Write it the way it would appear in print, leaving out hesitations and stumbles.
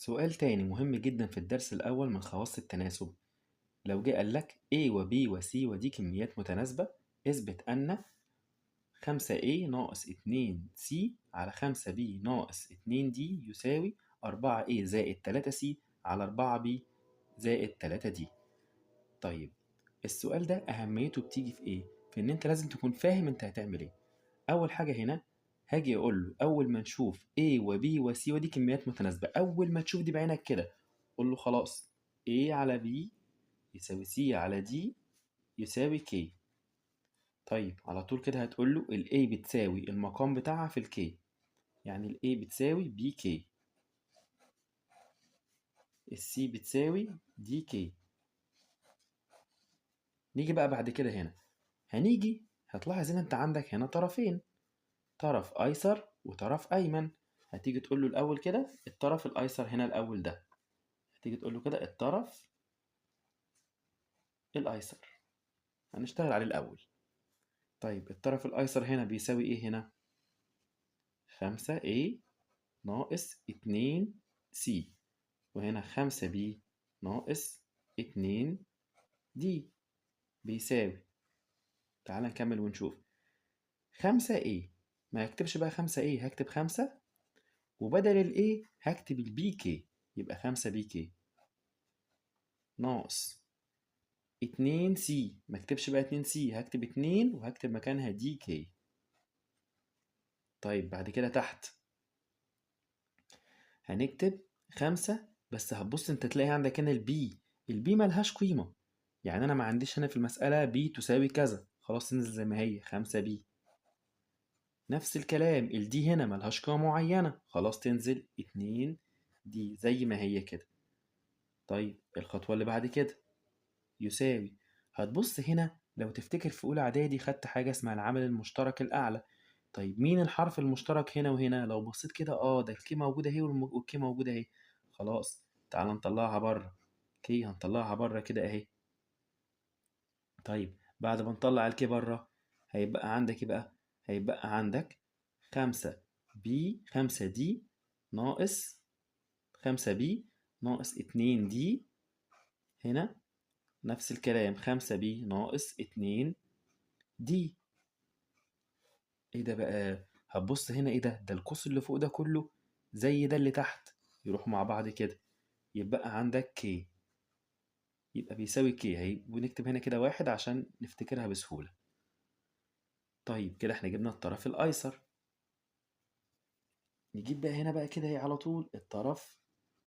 سؤال تاني مهم جدا في الدرس الأول من خواص التناسب. لو جه قال لك A و B و C و D كميات متناسبة، اثبت أن 5A ناقص 2C على 5B ناقص 2D يساوي 4A زائد 3C على 4B زائد 3D. طيب السؤال ده أهميته بتيجي في إيه؟ في إن أنت لازم تكون فاهم أنت هتعمل إيه. أول حاجة هنا هاجي أقول له أول ما نشوف A و B و C و D كميات متناسبة، أول ما تشوف دي بعينك كده قول له خلاص A على B يساوي C على D يساوي K. طيب على طول كده هتقول له ال A بتساوي المقام بتاعها في ال K، يعني ال A بتساوي BK، ال C بتساوي DK. نيجي بقى بعد كده هنا هنيجي هتلاحظ ان انت عندك هنا طرفين، طرف ايسر وطرف ايمن. هتيجي تقول له الاول كده الطرف الايسر هنا الاول ده، هتيجي تقول له كده الطرف الايسر هنشتغل عليه الاول. طيب الطرف الايسر هنا بيساوي ايه هنا؟ 5A ناقص 2C، وهنا 5B ناقص 2D بيساوي، تعال نكمل ونشوف 5A، ما هكتبش بقى 5A، هكتب 5 وبدل ال A هكتب ال BK، يبقى 5BK ناقص 2C، ما اكتبش بقى 2C، هكتب 2 وهكتب مكانها DK. طيب بعد كده تحت هنكتب 5، بس هتبص انت تلاقي عندك هنا ال B، ال B ملهاش قيمة، يعني انا ما عنديش هنا في المسألة B تساوي كذا، خلاص تنزل زي ما هي 5B. نفس الكلام ال D هنا ملهاش قيمة معينة، خلاص تنزل 2D زي ما هي كده. طيب الخطوة اللي بعد كده يساوي، هتبص هنا لو تفتكر في أولى إعدادي خدت حاجة اسمها العامل المشترك الأعلى. طيب مين الحرف المشترك هنا وهنا؟ لو بصيت كده ده ال K موجودة اهي وال K موجودة اهي، خلاص تعال نطلعها بره، K هنطلعها بره كده اهي. طيب بعد ما نطلع ال K بره هيبقى عندك ايه بقى؟ هيبقى عندك 5B 5D ناقص 5B ناقص 2D، هنا نفس الكلام 5B ناقص 2D. ايه ده بقى؟ هتبص هنا ايه ده؟ ده القوس اللي فوق ده كله زي ده اللي تحت، يروحوا مع بعض كده، يبقى عندك K، يبقى بيساوي K اهي، ونكتب هنا كده 1 عشان نفتكرها بسهولة. طيب كده احنا جبنا الطرف الأيسر، نجيب بقى هنا بقى كده اهي على طول الطرف